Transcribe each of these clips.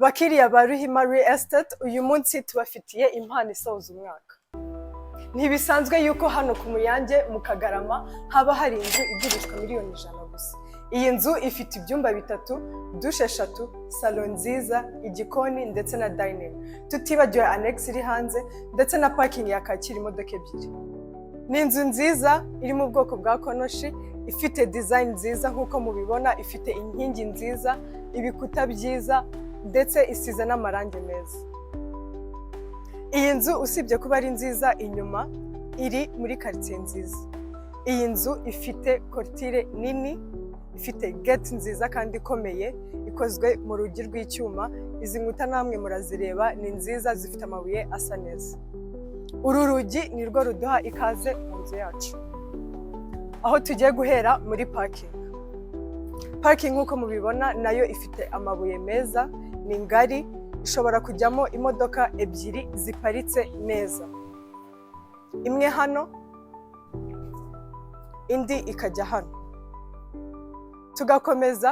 Bakiriya ba Ruhima Real Estate, uyu munsi tubafitiye impano isoza umwaka. Ntibisanzwe yuko hano ku Muyange mu Kagarama haba hari inzu igurishwa miliyoni 100 gusa. Iyi nzu ifite ibyumba bitatu, douche eshatu, salon nziza, igikoni ndetse na dining. Tutibagiwe annex iri hanze ndetse na parking yakakira imodoka ebyiri. Ni inzu nziza iri mu bwoko bwa konoshi, ifite design nziza nk'uko mubibona, ifite inkingi nziza, ibikuta byiza ndetse isize n'amarangi meza. Iyi nzu usibye kuba ari nziza inyuma, iri muri karitsiye nziza. Iyi nzu ifite clôture nini, ifite gate nziza kandi ikomeye, ikozwe mu rugi rw'icyuma. Izi nkuta namwe murazireba, ni nziza, zifite amabuye asa neza. Uru rugi ni rwo ruduha ikaze mu nzu yacu. Aho tugiye guhera muri parking. Parking nk'uko mubibona nayo ifite amabuye meza, ni ngari, ishobora kujyamo imodoka ebyiri ziparitse neza. Imwe hano, indi ikajya hano. Tugakomeza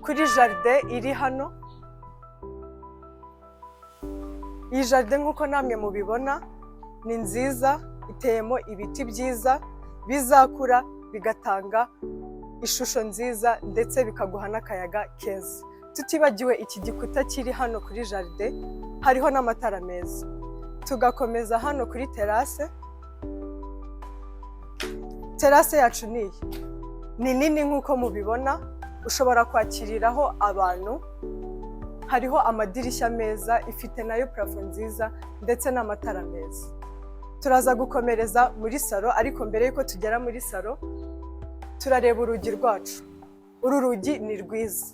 kuri jardin iri hano. Iyi jardin nk'uko namwe mubibona ni nziza, iteyemo ibiti byiza bizakura bigatanga ishusho nziza ndetse bikaguha n'akayaga keza. Tutibagiwe iki gikuta kiri hano kuri jardin, hariho n'amatara meza. Tugakomeza hano kuri terrasse. Terrasse yacu ni iyi. Ni nini nk'uko mubibona, ushobora kwakiriraho abantu, hariho amadirishya meza, ifite nayo plafond nziza ndetse n'amatara meza. Turaza gukomereza muri salon, ariko mbere y'uko tugera muri salon, turareba urugi rwacu. Uru rugi ni rwiza,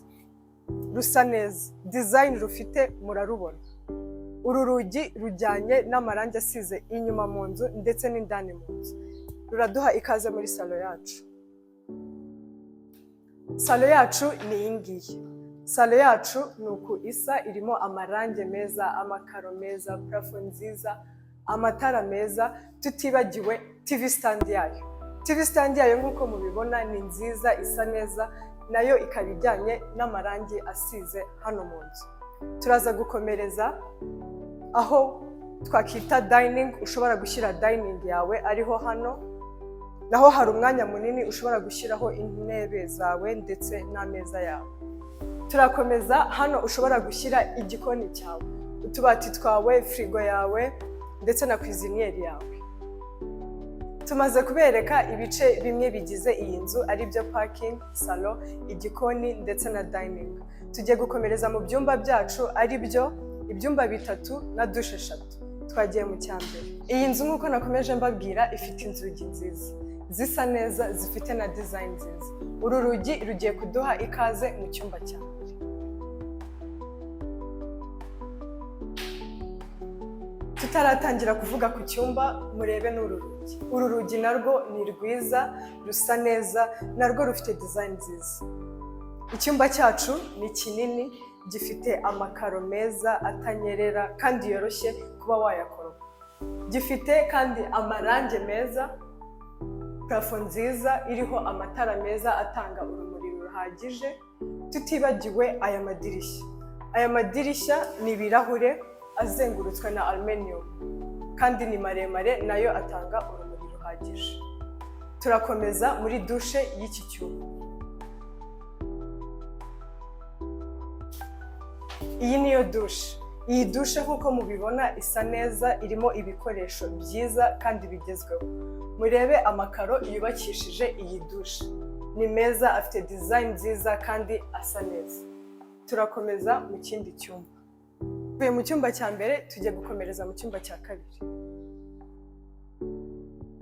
rusa neza, design rufite murarubona. Uru rugi rujyanye n'amarangi asize inyuma mu nzu ndetse n'indani mu nzu. Ruraduha ikaze muri salon yacu. Salon yacu ni iyi ngiyi. Salon yacu ni uku isa, irimo amarangi meza, amakaro meza, plafond nziza, amatara meza, tutibagiwe TV stand yayo. TV stand yayo nk'uko mubibona ni nziza, isa neza, nayo ikaba ijyanye n'amarangi asize hano mu nzu. Turaza gukomereza aho twakita dining, ushobora gushyira dining yawe ariho hano, naho hari umwanya munini ushobora gushyiraho intebe zawe ndetse n'ameza yawe. Turakomeza hano ushobora gushyira igikoni cyawe, utubati twawe, firigo yawe ndetse na cuisinière yawe. Tumaze kubereka ibice bimwe bigize iyi nzu, ari byo parking, salon, igikoni ndetse na dining. Tugiye gukomereza mu byumba byacu, ari byo ibyumba bitatu na douche eshatu. Twagiye mu cya mbere. Iyi nzu nk'uko nakomeje mbabwira ifite inzugi nziza, zisa neza, zifite na design nziza. Uru rugi rugiye kuduha ikaze mu cyumba cya mbere. Tutaratangira kuvuga ku cyumba, murebe n'uru rugi. Uru rugi narwo ni rwiza, rusa neza, narwo rufite design nziza. Icyumba cyacu ni kinini, gifite amakaro meza atanyerera kandi yoroshye kuba wayakoropa. Gifite kandi amarangi meza, plafond nziza iriho amatara meza atanga urumuri ruhagije, tutibagiwe aya madirishya. Aya madirishya ni ibirahure azengurutswe na aluminium kandi ni maremare, nayo atanga urumuri ruhagije. Turakomeza muri douche y'iki cyumba. Iyi niyo douche. Iyi douche nk'uko mubibona isa neza, irimo ibikoresho byiza kandi bigezweho. Murebe amakaro yubakishije iyi douche. Ni meza, afite design nziza kandi asa neza. Turakomeza mu kindi cyumba. Tuvuye mu cyumba cya mbere, tugiye gukomereza mu cyumba cya kabiri.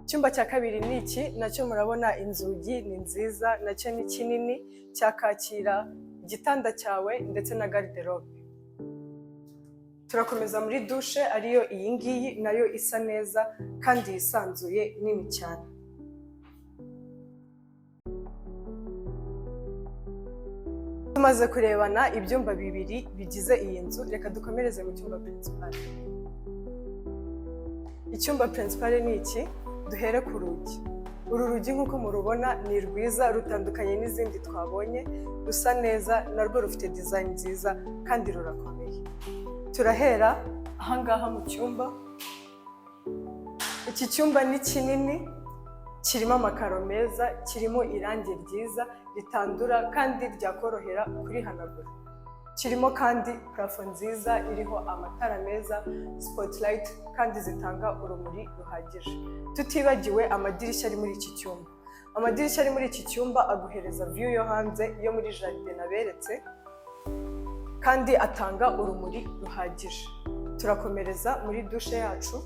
Icyumba cya kabiri ni iki, nacyo murabona inzugi ni nziza, nacyo ni kinini, cyakakira igitanda cyawe ndetse na garde-robe. Turakomeza muri douche, ariyo iyi ngiyi, nayo isa neza kandi yisanzuye, nini cyane. Tumaze kurebana ibyumba bibiri bigize iyi nzu, reka dukomereze mu cyumba principal. Icyumba principal ni iki, duhere ku rugi. Uru rugi nk'uko murubona ni rwiza, rutandukanye n'izindi twabonye, rusa neza, narwo rufite design nziza kandi rurakomeye. ngiyi. Turahera ahangaha mu cyumba. Iki cyumba ni kinini, kirimo amakaro meza, kirimo irangi ryiza ritandura kandi ryakorohera kurihanagura. Kirimo kandi plafond nziza iriho amatara meza, spotlight, kandi zitanga urumuri ruhagije. Tutibagiwe amadirishya ari muri iki cyumba. Amadirishya ari muri iki cyumba aguhereza view yo hanze, yo muri jardin naberetse, kandi atanga urumuri ruhagije. Turakomereza muri douche yacu.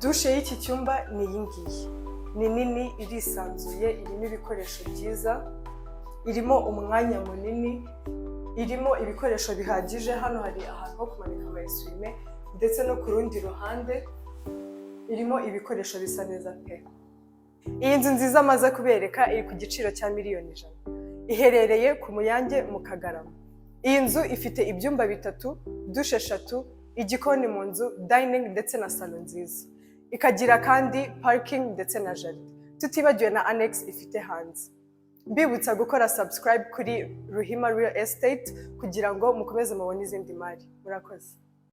Douche y'iki cyumba ni iyi ngiyi. Ni nini, irisanzuye, irimo ibikoresho byiza, irimo umwanya munini, irimo ibikoresho bihagije. Hano hari ahantu ho kumanika ama essuie-main, ndetse no ku rundi ruhande irimo ibikoresho bisa neza pe. Iyi nzu nziza amaze kubereka iri ku giciro cya miliyoni 100. Iherereye ku Muyange mu Kagarama. Iyi nzu ifite ibyumba bitatu, douche eshatu, igikoni mu nzu, dining ndetse na salon nziza. Ikagira kandi parking ndetse na jardin, tutibagiwe na annex ifite hanze. Mbibutsa gukora subscribe kuri Ruhima Real Estate kugira ngo mukomeze mubone izindi mari. Murakoze.